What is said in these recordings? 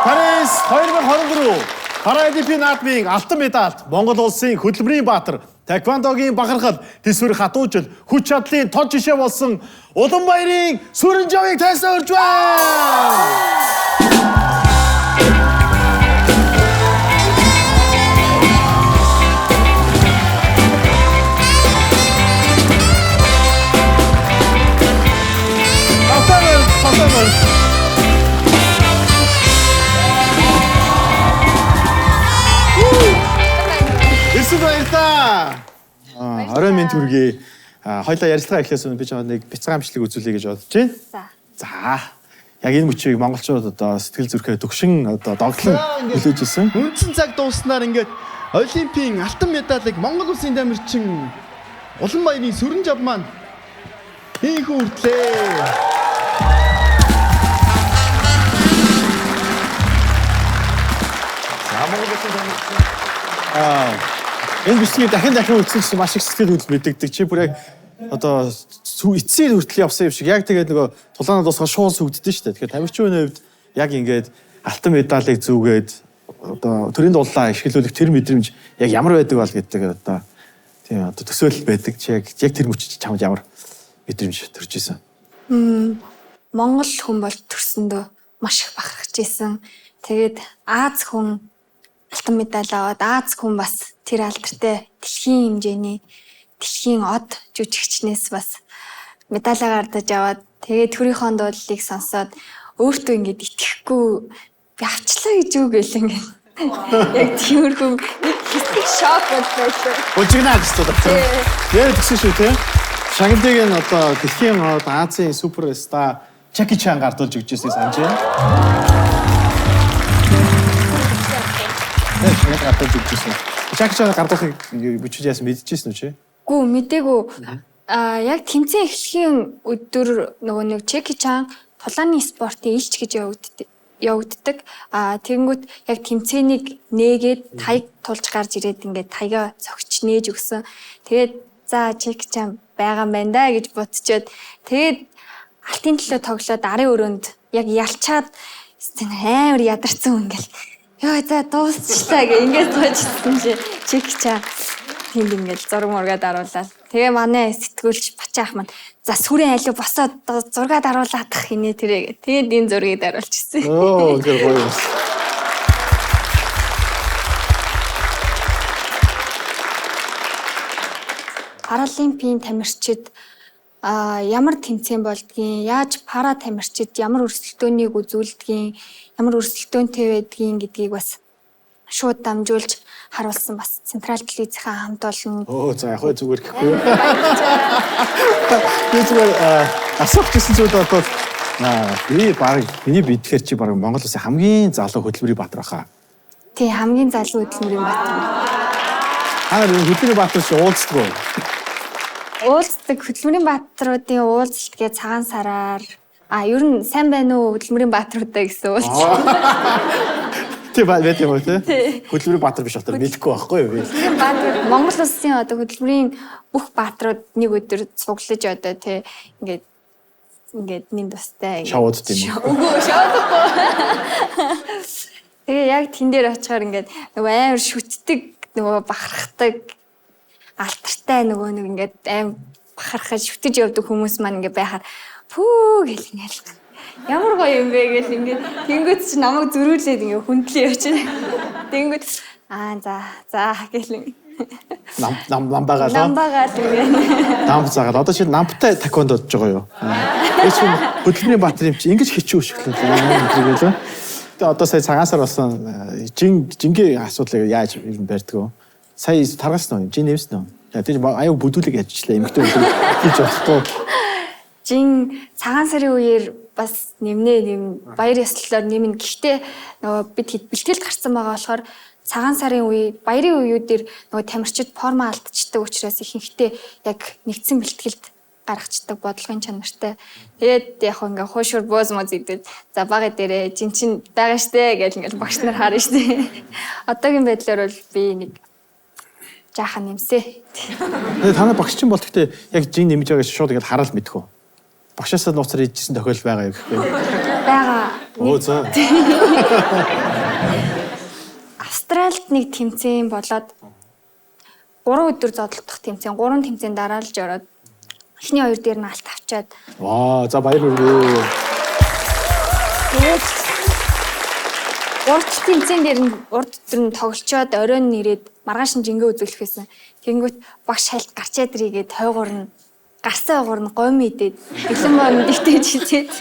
Парис 2024 Паралимпийн наадмын алтан медальт Монгол улсын хөдөлмөрийн баатар, таеквондогийн бахархал, төсвөр хатуужил, хүч чадлын тод жишээ болсон Уланбаярын Сүрэнжавыг тайлсан урьж байна! Тавтаа тавтаа. Ирсэн баярлалаа. Орой минь төргий. Хоёлаа ярилцлага эхлээс өмнө би чамд нэг бяцхан амжилтыг үзүүлье гэж бодож байна. За. За. Яг энэ мөчийг монголчууд одоо сэтгэл зүрхээ төгшин одоо догтлон хүлээж ирсэн. Үндсэн цаг дууснаар ингээд Олимпийн алтан медалийг Монгол улсын тамирчин Уланбаярын Сүрэнжав маань ийхүү хүртлээ. За Монгол улсын тамирчин. Энэ бичлэгийг дахин дахин үзсэн чинь маш их сэтгэл хөдлөл мэдэгдэг. Чи бүр яг одоо эцсийн хүртэл явсан юм шиг яг тэгээд нөгөө тулаанаа дуусгаад шууд сүгддээ шүү дээ. Тэгэхээр тамирчин хүний хувьд яг ингээд алтан медалийг зүгээд одоо төрийн дулаан ашиглуулах тэр мэдрэмж яг ямар байдаг бол гэдэг одоо тийм одоо төсөөлөл байдаг. Чи яг тэр мөч чамд ямар мэдрэмж төрж исэн? Монгол хүн бол төрсөндөө маш их бахархаж исэн. Тэгээд Аз хүн алтан медаль аваад Аз хүн бас тэр алдартай дэлхийн хэмжээний дэлхийн од жүжигчнээс бас медалаа гардаж аваад тэгээд төрийнхөө дуудлыг сонсоод өөртөө ингээд итгэхгүй би авчлаа гэж юу гээл ингээд яг тиймэрхүү нэг хэсэг шок бол байлаа. Булжигнаа гэж дуудав. Яг тэгсэн шүү те. Шагналыг нь одоо дэлхийн од Азийн супер ста Чаки Чан гардуулж өгч ирснийг санаж байна. Тэр шагнал гардуулж өгч ирсэн. Чаки Чан гардуулахыг бичиж яасан мэдчихсэн үү чи? Гүү мдээгүй. А яг тэмцээн эхлэхийн өдөр нөгөө нэг Чеки Чан тулааны спортын элч гэж явагддаг. А тэгэнгүүт яг тэмцээнийг нээгээд таяг тулж гарч ирээд ингээд таяга цогч нээж өгсөн. Тэгээд за Чеки Чан байгаа юм байна да гэж бодчоод тэгээд алтын төлөө тоглоод арын өрөөнд яг ялчаад амар ядарсан ингээл ёо за дуусчлаа гэ ингээд суужсэн чи Чеки Чан тэнд ингээл зураг мургаа даруулаад. Тэгээ манай сэтгүүлч Бачаах маань за сүрэн алив босоод зураг даруулаадах хинэ тэрэ гэ. Тэгээд энэ зургийг даруулчихсан. Оо үнэхээр гоё юм. Паралимпийн тамирчид ямар тэмцээн болдгийн, яаж пара тамирчид ямар өрсөлдөөнийг үзүүлдгийн, ямар өрсөлдөөнтэй байдгийн гэдгийг бас шууд дамжуулж харуулсан бас Централ телевизийн хамт олон. Оо за яг хөө зүгээр гэхгүй юу. Би зүгээр асуух гэсэн зүйл бол би баг миний бидэхээр чи баг Монгол улсын хамгийн залуу хөдөлмөрийн баатар баха. Тий, хамгийн залуу хөдөлмөрийн баатар. Та нар энэ хөдөлмөрийн баатар чи уулздаг уу? Уулздаг хөдөлмөрийн баатруудын уулзалт гээ цагаан сараар ер нь сайн байна уу хөдөлмөрийн баатруудаа гэсэн уулзалт. Тий байт юм уу тий? Хөдөлмөрийн баатар биш болохоор мэдэхгүй байхгүй юу би. Хөдөлмөрийн баатар Монгол улсын одоо хөдөлмөрийн бүх баатрууд нэг өдөр цуглаж одоо тий ингээд ингээд нин тустай шоуд тийм үү? Үгүй шоудахгүй. Тэгээ яг тэн дээр очихоор ингээд нөгөө амар шүтдэг нөгөө бахархдаг алтартай нөгөө нэг ингээд аим бахархаж шүтэж явдаг хүмүүс маань ингээд байхаар пүү гэл ингээл ямар гоё юм бэ гэл ингээд тэнгүүт чи намайг зөрүүлээд ингээд хүндлээ явчихна. Тэнгүүт аа за за гэл нам нам нам байгаа л нам байгаа л ингээд нам заагаад одоо чи намтай таквондо дож байгаа юу? Энэ чи хөдөлмөрийн баатар юм чи ингэж хичүү өшөглөн л. Тэгээ одоо сая цагаан сар болсон жин жингийн асуудлыг яаж юм барьдаг вэ? Сая таргасан уу? Жин нэмсэн үү? Тэр аюу бүдүүлэг ярьчлаа эмэгтэй хүн хийж болохгүй. Жин цагаан сарын үеэр бас нэмнэ нэм баяр ёслолоор нэмнэ. Гэхдээ нөгөө бид хэд бэлтгэлд гарсан байгаа болохоор цагаан сарын үе баярын үеүүдээр нөгөө тамирчид форма алдчихдаг учраас ихэнхдээ яг нэгдсэн бэлтгэлд гаргацдаг бодлогын чанартай. Тэгээд яг ингээ хуушур бууз моз идэл за бага дээрээ жин чин байгаа штэ гэж ингээл багш нар харна штэ. Одоогийн байдлаар бол би нэг жаахан нэмсэ. Тэгээ та нар багш чинь бол гэхдээ яг жин нэмж байгаа шууд ингээд хараад мэдэх үү? Багшаасаа нууцаар ижсэн тохиолдол байгаа юу гэхгүй. Байгаа. Оо за. Австралид нэг тэмцээн болоод 3 өдөр зодолдох тэмцээн, 3 тэмцээн дараалж ороод эхний хоёр дээр нь алт авчаад. Ваа, за баяр хүргэе. Тэгээд урд тэмцээн дээр нь урд өдөр нь тоглолцоод оройн нэрээд маргааш нь жингээ үзүүлэх байсан. Тэнгүүт багш хальт гарчаад ирээгээд тойгоор нь гарсан ойгоор нь гомь идээд бэлэн бонд итгэж хизээд.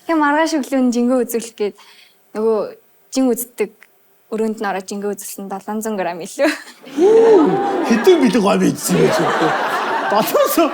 Тэгээ маргааш өглөө нь жингээ үзүүлэх гээд нөгөө жин үздэг өрөөнд нь ороод жингээ үзүүлсэн 700 г илүү. Хэдэн бэлэн гомь идсэн юм бэ? 700.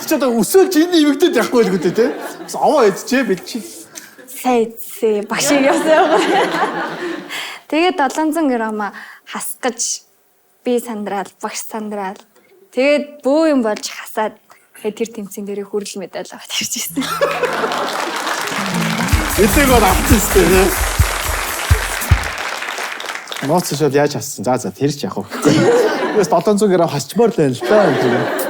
Чи одоо өсөөл жинний ивэгдээд явахгүй л гэдэг те. Бас овоо идчихээ бэлчи. Сайн идсэн багшийг явсан байгаа. Тэгээд 700 г хасгаж би сандраал, багш сандраал. Тэгээд бөө юм болж хасаад тэгээд тэр тэмцээн дээрээ хүрэл медаль аваад ирж ирсэн. Эдэг бол авчихсан шүү дээ. Нууц шууд яаж хассан? За за тэр ч яах вэ? Тэгээс 700 г хасчмаар л байна л да.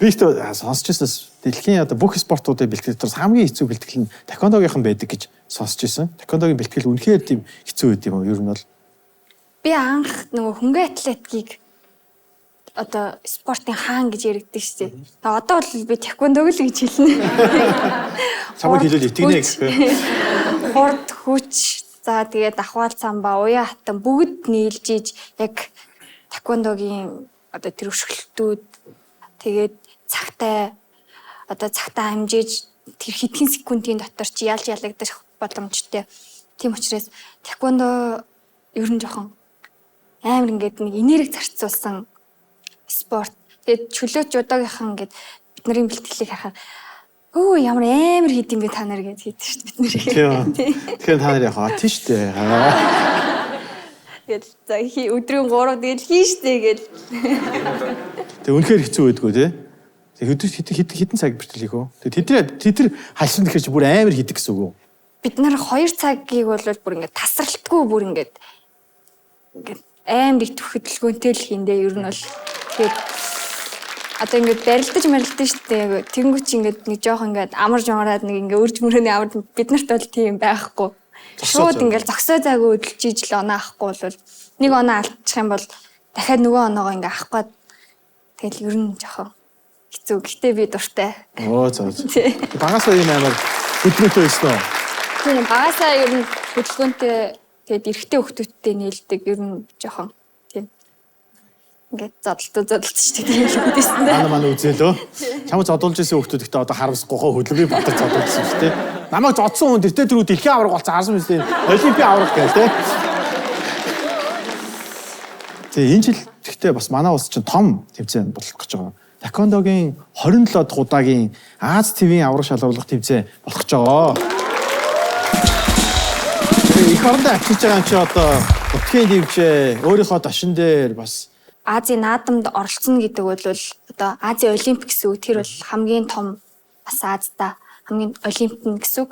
Би ихтэй сонсч ирсэн дэлхийн одоо бүх спортуудын бэлтгэл дотроос хамгийн хэцүү бэлтгэл нь таеквондогийнхан байдаг гэж сонсч ирсэн. Таеквондогийн бэлтгэл үнэхээр тийм хэцүү байд юм уу? Ер нь бол би анх нөгөө хөнгөн атлетикийг одоо спортын хаан гэж яригддаг шүү дээ. Тэгээ одоо бол би таеквондог л гэж хэлнэ. Чамайг хэлвэл итгэнэ гэх. Хурд, хүч, за тэгээд ахвал самба, уян хатан бүгд нийлж иж яг таеквондогийн одоо тэр өшөглөлтүүд тэгээд цагтай одоо цагтаа амжиж тэр хэдхэн секундын дотор чи ялж ялагдах боломжтой. Тийм учраас таеквондо ер нь жоохон амар ингээд нэг энерги зарцуулсан спорт. Тэгээд чөлөөт жудогийнхан ингээд бид нарын бэлтгэлийг харахаар өө ямар амар хийд юм бэ та нар гэж хийдэг шүү дээ бид нарыг. Тэгэхээр та нар яг аа тийм шүү дээ. Тэгэл за өдрийн 3 тэгэл хийн шүү дээ гэл. Тэг үнэхээр хэцүү байдгүй тий. Тэг хэд хэдэн цаг бэлтгэл хийх вэ? Тэг тэд тэр халшин гэхэр чи бүр амар хийдэг гэсэн үг үү? Бид нар 2 цагийг бол бүр ингээд тасралтгүй бүр ингээд амар их хөдөлгөөнтэй л хийндэ ер нь бол. Тэгээд одоо ингээд барилдаж марилдаж шүү дээ. Тэнгүүч ингээд нэг жоох ингээд амар жонраад нэг ингээд өрж мөрөөний амар бид нарт бол тийм байхгүй. Шууд ингээд зогсоо зайгүй хөдөлж ижил оноо авахгүй бол нэг оноо алдчих юм бол дахиад нөгөө оноогоо ингээд авах гээд тэгэл ер нь жоохон хэцүү. Гэтэ би дуртай. Оо за. Багасаа ийм амар хөдөлгөөнтэй байсан уу? Тийм, багасаа ер нь хөдөлгөөнтэй тэгээд эрэгтэй хүүхдүүдтэй нийлдэг ер нь жоохон тийм ингээд зодолтоо зодолцчихдаг тийм л байсан дээ. Манай үзээлөө. Чамд зодуулж исэн хүүхдүүд ихтэй одоо харамсахгүй хоо хөдөлмөрийн баатар зодуулсан шүү дээ. Намайг зодсон хүн тэртээ тэрүү дэлхийн аварга болсон харсан мэт олимпийн аварга гээл те. Тэгээ энэ жил гэхдээ бас манай улс чинь том тэмцээн болох гэж байгаа. Таеквондогийн 27 дахь удаагийн Аз ТV-ийн аварга шалгаруулах тэмцээн болох гэж байгаа. Тэгээ их орондоо авчирч байгаа юм чи одоо нутгийн дивжээ өөрийнхөө дошин дээр бас Азийн наадамд оролцоно гэдэг бол одоо Азийн олимп гэсэн үг. Тэр бол хамгийн том бас Азда хамгийн олимп нь гэсэн үг.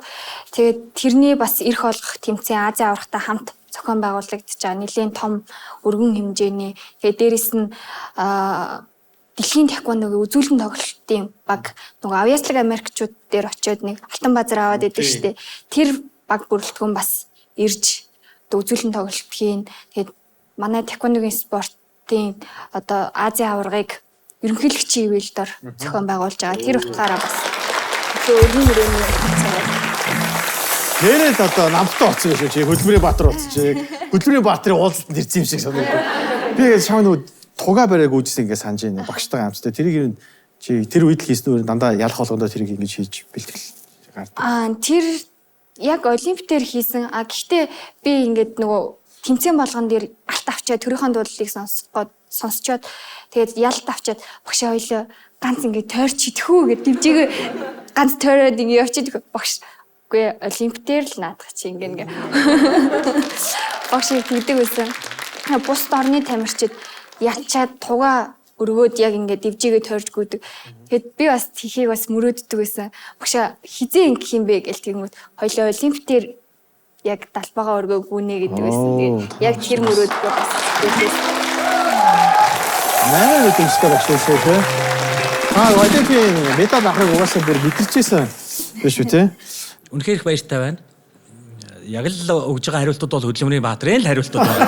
Тэгээд тэрний бас эрх олгох тэмцээн Азийн аваргатай хамт зохион байгуулагдаж байгаа нэлээд том өргөн хэмжээний. Тэгээд дээрэс нь дэлхийн таеквондогийн үзүүлэн тоглолтын баг нөгөө авьяаслаг Америкчууд дээр очиод нэг алтан базар аваад идэг штэ. Тэр баг бүрэлдэхүүн бас ирж одоо үзүүлэн тоглолт хийн. Тэгээд манай таеквондогийн спортын одоо Азийн аваргыг ерөнхийлөгчийн ивэлдор зохион байгуулж байгаа. Тэр утгаараа бас өргөн хүрээний тэмцээн. Тэрэл одоо намтай болсон юм шиг чи хөдөлмөрийн баатар болсон чи. Хөдөлмөрийн баатарын уулзалтанд ирсэн юм шиг санагдав. Би шам нөгөө тугаа бариаг үүжсэн ингээд санаж байна. Багштайгаа хамтдаа тэрийг ер нь чи тэр үед л хийсэн үү дандаа ялах болгондоо тэрийг ингэж хийж бэлтгэл гардаг. Тэр яг олимп дээр хийсэн. А гэхдээ би ингээд нөгөө тэмцээн болгон дээр алт авчаад төрийнхөө дуудлыг сонсчоод тэгээд ялт авчаад багшаа хоёлоо ганц ингээд тойрч идэхүү гэд дивжигээ ганц тойроод ингээд явчих багш. Үгүй олимп дээр л наадах чи ингээ багш тэгдэг байсан. Бусд орны тамирчид ячаад тугаа өргөөд яг ингээд дивжигээ тойрж гүйдэг. Тэгэд би бас тхийг бас мөрөөддөг байсан. Багшаа хизээ ингэх юм бэ гэл тэгэнгүүт хоёлоо олимп дээр яг далбагаа өргөө гүнэ гэдэг байсан. Тэгээд яг тэр мөрөөдгөө бас байсан. Манай мэдрэмжтэй багш байсан тий. Олимпийн медаль авахыг угаасаа бүр мэдэрчээсэн биш үү тий. Үнэхээр их баяртай байна. Яг л өгж байгаа хариултууд бол хөдөлмөрийн баатрын л хариултууд байна.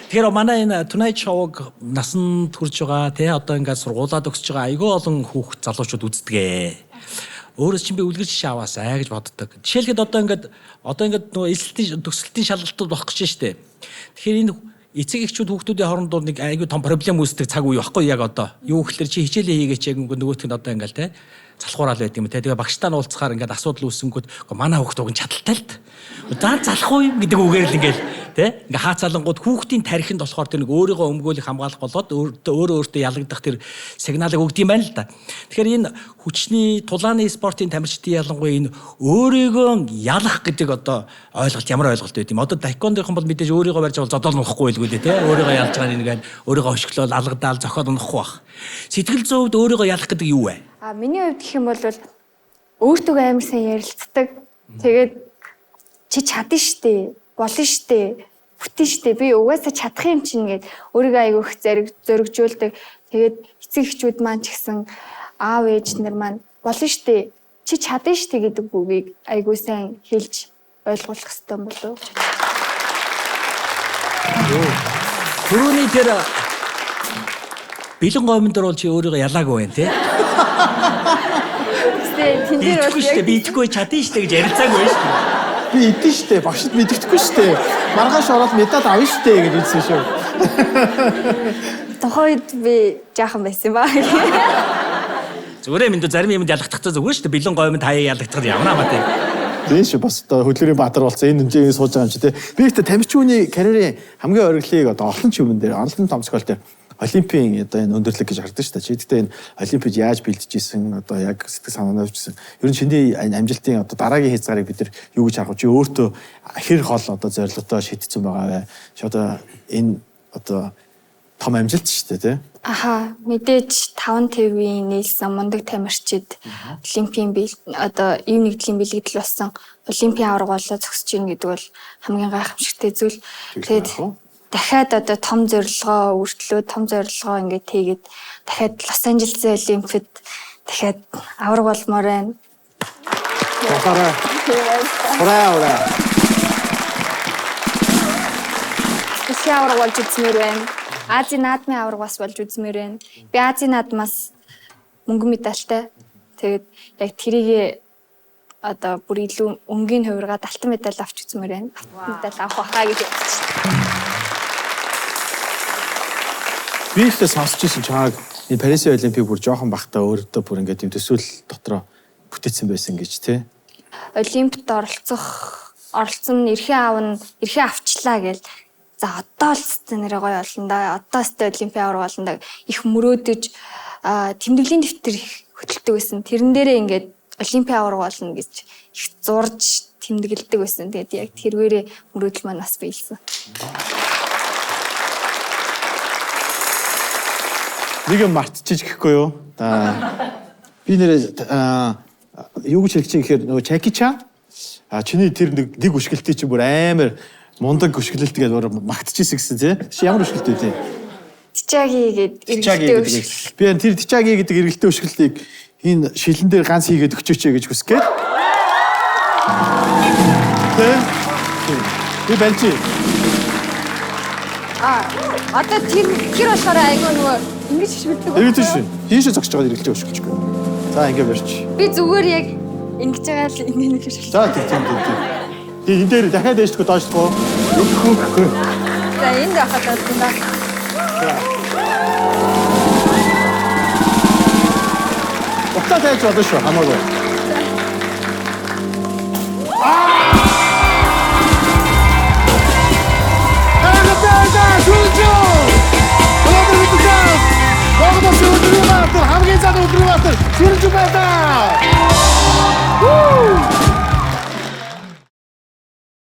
Тэгэхээр манай энэ Tonight Show-г насанд хүрж байгаа тий одоо ингээд сургуулаад өгсөж байгаа айгүй олон хүүхд залуучууд үздэг. Өөрөөс чинь би үлгэр жишээ аваасай гэж боддог. Жишээлхэд одоо ингээд нөгөө эсэлтийн төгсөлтийн шалгалтууд болох гэж штэ. Тэгэхээр энэ эцэг эхчүүд хүүхдүүдийн хооронд нэг айгүй том проблем үүсдэг цаг үе баггүй яг одоо. Юу гэхэлэр чи хичээлээ хийгээч яг нөгөөх нь одоо ингээд тий залхуурал байдаг юм те. Тэгээ багштай нь уулзахаар ингээд асуудал үүсэнгүүт манай хүүхд уг нь чадaltaй л д. За залах уу юм гэдэг үгээр л ингээд те. Ингээд хаацаалангууд хүүхдийн тархинд болохоор тэр нэг өөрийгөө өмгөөлөх хамгаалах болоод өөрөө өөртөө ялагдах тэр сигналыг өгд юм байна л да. Тэгэхээр энэ хүчний тулааны спортын тамирчдын ялангуяа энэ өөрийгөө ялах гэдэг одоо ойлголт ямар ойлголт байд юм. Одоо таеквондынхан бол мэдээж өөрийгөө барьж авал зодоол нухгүй байлгүй дээ те. Өөрийгөө ялж байгаа нэг өөрийгөө өшглөөл алгадаал зохиол унахгүй бах. Сэтгэл зүйн хувьд өөрийгөө ялах гэдэг юу вэ? А миний хувьд гэх юм бол өөртөө амар сайн ярилцдаг. Тэгээд чи чадна штэ, болно штэ, бүтэн штэ. Би угаасаа чадах юм чинь гэд өөрийгөө айгүйх зоригжуулдаг. Тэгээд эцэг эхчүүд маань ч гэсэн аав ээж нар маань болно штэ, чи чадна штэ гэдэг үгийг айгүй сайн хэлж ойлгуулах хэрэгтэй болов. Түрүүний тэр бэлэн гомн дээр бол чи өөрийгөө ялаагүй байна тий. Тэн дээр бол яг би идэхгүй чадна штэ гэж ярилцаагүй байна штэ. Би идэн штэ, багшд мэддэхгүй штэ. Маргааш ороод медаль авна штэ гэж хэлсэн шүү. Тухайн үед би жаахан байсан ба. Зүгээр юм дэ зарим юмд ялагдах зүгээр штэ. Бэлэн гомн таяа ялагдах ямар хамаатай. Тийм шүү, бас одоо хөдөлмөрийн баатар болсон энэ хэмжээний сууж байгаа юм чи тий. Би ихтэй тамирчууны карьерийн хамгийн ориглыг одоо олон ч юм дээр, олон томцгол дээр Олимпийн одоо энэ өндөрлөг гэж хардаг шүү дээ. Чи гэхдээ энэ Олимпид яаж бэлдэж исэн, одоо яг сэтгэл санаанаа авчихсан. Ер нь чиний амжилтын одоо дараагийн хязгаарыг бид нар юу гэж харах вэ? Чи өөртөө хэр хол одоо зорилготой шийдсэн байгаа вэ? Чи одоо энэ одоо том амжилт шүү дээ, тий? Аха, мэдээж 5 TV-ийн нийлсэн мундаг тамирчид Олимпийн одоо ив нэгдлийн бэлэгдэл болсон Олимпийн аварга болоо зогсож ийн гэдэг бол хамгийн гайхамшигтай зүйл. Тэгээд дахиад одоо том зорилгоо өртлөө, том зорилгоо ингээд хийгээд дахиад Лос Анжелесийн Олимпиад дахиад аварга болмоор байна. Бахараа. Ура ура. Дэлхийн аварга болж үзмээр байна. Азийн наадмын аварга бас болж үзмээр байна. Би Азийн наадмаас мөнгөн медальтай. Тэгээд яг тэрийг одоо бүр илүү өнгийн хувиргаад алтан медаль авч үзмээр байна. Алтан медаль авах байхаа гэж бодож байна. Би ихтэй сонсч ирсэн чааг энэ Парисын Олимпик бүр жоохон бахтаа өөртөө бүр ингээд юм төсөөл дотроо бүтээсэн байсан гэж тий. Олимпиад оролцсон эрхээ аав нь эрхээ авчлаа гэл. За одоо л нэрээ гоё болно да. Одоо л Олимпийн аварга болно да. Их мөрөөдөж тэмдэглэлийн дэвтэр их хөтэлдэг байсан. Тэрэн дээрээ ингээд Олимпийн аварга болно гэж их зурж тэмдэглэдэг байсан. Тэгээд яг тэрвэрээ мөрөөдөл маань бас биелсэн. Нэг юм мартчих гэхгүй юу? Би нэрээ юу гэж хэлэх чинь гэхээр нөгөө Чаки Чан чиний тэр нэг өшгөлтийг чинь бүр амар мундаг өшгөлт гэдэг бүр магтчихсэн гэсэн тий. Чи ямар өшгөлт вэ тий? Тичаги гэдэг эргэлтээ өшгөлт. Би тэр Тичаги гэдэг эргэлтээ өшгөлтийг энэ шилэн дээр ганц хийгээд өгчөөч гэж хүсгээд. Тэ? Би балж. Одоо тэр болохоор айгүй нөгөө ингэж хөшгөлдөг. Эргэлтээ шин. Ийшээ зогсож байгаа эргэлтээ өшгөлчихгүй. За ингэ барьч. Би зүгээр яг ингэж байгаа л ингэ нэг хөшгөлдөг. За тийм тийм тийм. Тийм энэ дээр дахиад ээжлэхгүй доошлохгүй. Өгөхгүй. За энд байхад болсон да. Утаа тавьж болно шүү хамаагүй. Монгол өдрийн баатар, хамгийн зан өдрийн баатар, Сүрэнжүү байна.